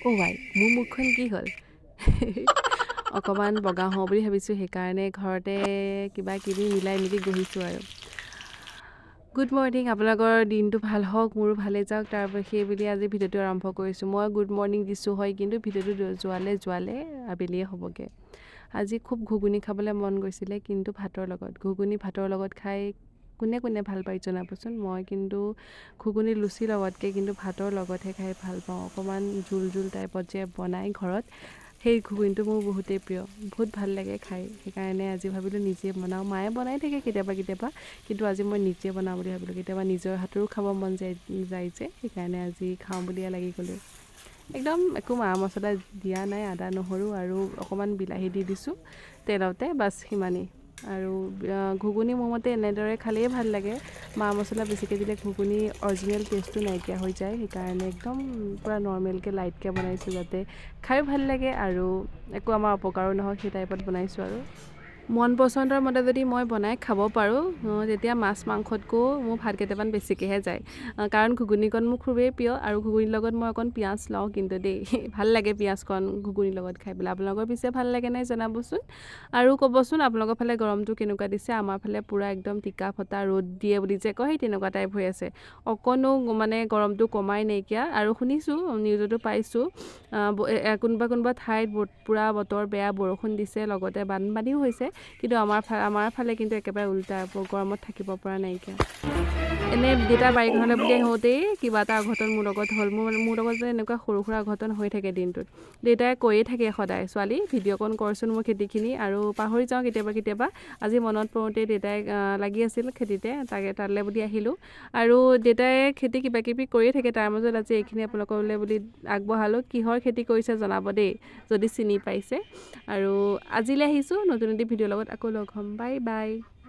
অ' Y, মোৰ মুখখন কি হ'ল? অকণমান বগা হওঁ বুলি ভাবিছোঁ, সেইকাৰণে ঘৰতে কিবা কিবি মিলাই মিলি ঘঁহিছোঁ। আৰু গুড মৰ্ণিং। আপোনালোকৰ দিনটো ভাল হওক, মোৰো ভালে যাওক, তাৰ সেই বুলি আজি ভিডিঅ'টো আৰম্ভ কৰিছোঁ। মই গুড মৰ্ণিং দিছোঁ হয়, কিন্তু ভিডিঅ'টো যোৱালে যোৱালে আবেলিয়ে হ'বগৈ। আজি খুব ঘুগুনি খাবলৈ মন গৈছিলে, কিন্তু ভাতৰ লগত। ঘুগুনি ভাতৰ লগত খাই কোনে কোনে ভাল পায় জনাবচোন। মই কিন্তু ঘুগুনি লুচিৰ লগতকৈ কিন্তু ভাতৰ লগতহে খাই ভাল পাওঁ। অকণমান জোল জোল টাইপত যে বনায় ঘৰত, সেই ঘুগুনিটো মোৰ বহুতেই প্ৰিয়, বহুত ভাল লাগে খাই। সেইকাৰণে আজি ভাবিলোঁ নিজে বনাওঁ। মায়ে বনাই থাকে কেতিয়াবা কেতিয়াবা, কিন্তু আজি মই নিজে বনাওঁ বুলি ভাবিলোঁ। কেতিয়াবা নিজৰ হাতৰো খাব মন যায় যায় যে, সেইকাৰণে আজি খাওঁ বুলিয়ে লাগি গ'লোঁ। একদম একো মা মছলা দিয়া নাই, আদা নহৰু আৰু অকণমান বিলাহী দি দিছোঁ তেলতে, বাছ সিমানেই। আৰু ঘুগুনি মোৰ মতে এনেদৰে খালেই ভাল লাগে। মা মছলা বেছিকৈ দিলে ঘুগুনি অৰিজিনেল টেষ্টটো নাইকিয়া হৈ যায়। সেইকাৰণে একদম পূৰা নৰ্মেলকৈ লাইটকৈ বনাইছোঁ, যাতে খায়ো ভাল লাগে আৰু একো আমাৰ অপকাৰো নহওক, সেই টাইপত বনাইছোঁ। আৰু মন পচন্দৰ মতে যদি মই বনাই খাব পাৰোঁ, তেতিয়া মাছ মাংসতকৈও মোৰ ভাত কেইটামান বেছিকৈহে যায়, কাৰণ ঘুগুনিকণ মোৰ খুবেই প্ৰিয়। আৰু ঘুগুনিৰ লগত মই অকণ পিঁয়াজ লওঁ কিন্তু দেই। ভাল লাগে পিঁয়াজকণ ঘুগুনিৰ লগত খাই পেলাই। আপোনালোকৰ পিছে ভাল লাগে নাই জনাবচোন। আৰু ক'বচোন, আপোনালোকৰ ফালে গৰমটো কেনেকুৱা দিছে? আমাৰ ফালে পূৰা একদম টিকা ফটা ৰ'দ দিয়ে বুলি যে কয়, সেই তেনেকুৱা টাইপ হৈ আছে। অকণো মানে গৰমটো কমাই নাইকিয়া। আৰু শুনিছোঁ, নিউজতো পাইছোঁ, কোনোবা কোনোবা ঠাইত পূৰা বতৰ বেয়া, বৰষুণ দিছে, লগতে বানপানীও হৈছে। কিন্তু আমাৰ ফালে কিন্তু একেবাৰে উল্টা, গৰমত থাকিব পৰা নাইকিয়া। এনে দেউতা বাৰীখনলৈ বুলি আহোঁতেই কিবা এটা অঘটন মোৰ লগত হ'ল। মোৰ লগত যে এনেকুৱা সৰু সুৰা অঘটন হৈ থাকে দিনটোত। দেউতাই কৈয়ে থাকে সদায়, "ছোৱালী, ভিডিঅ'কণ কৰচোন মোৰ খেতিখিনি।" আৰু পাহৰি যাওঁ কেতিয়াবা কেতিয়াবা। আজি মনত পৰোঁতে দেউতাই লাগি আছিল খেতিতে, তাকে তালৈ বুলি আহিলোঁ। আৰু দেউতাই খেতি কিবা কিবি কৰিয়ে থাকে, তাৰ মাজত আজি এইখিনি আপোনালোকলৈ বুলি আগবঢ়ালোঁ। কিহৰ খেতি কৰিছে জনাব দেই, যদি চিনি পাইছে। আৰু আজিলৈ আহিছোঁ, নতুন এটি ভিডিঅ'ৰ লগত আকৌ লগ হ'ম। Bye bye.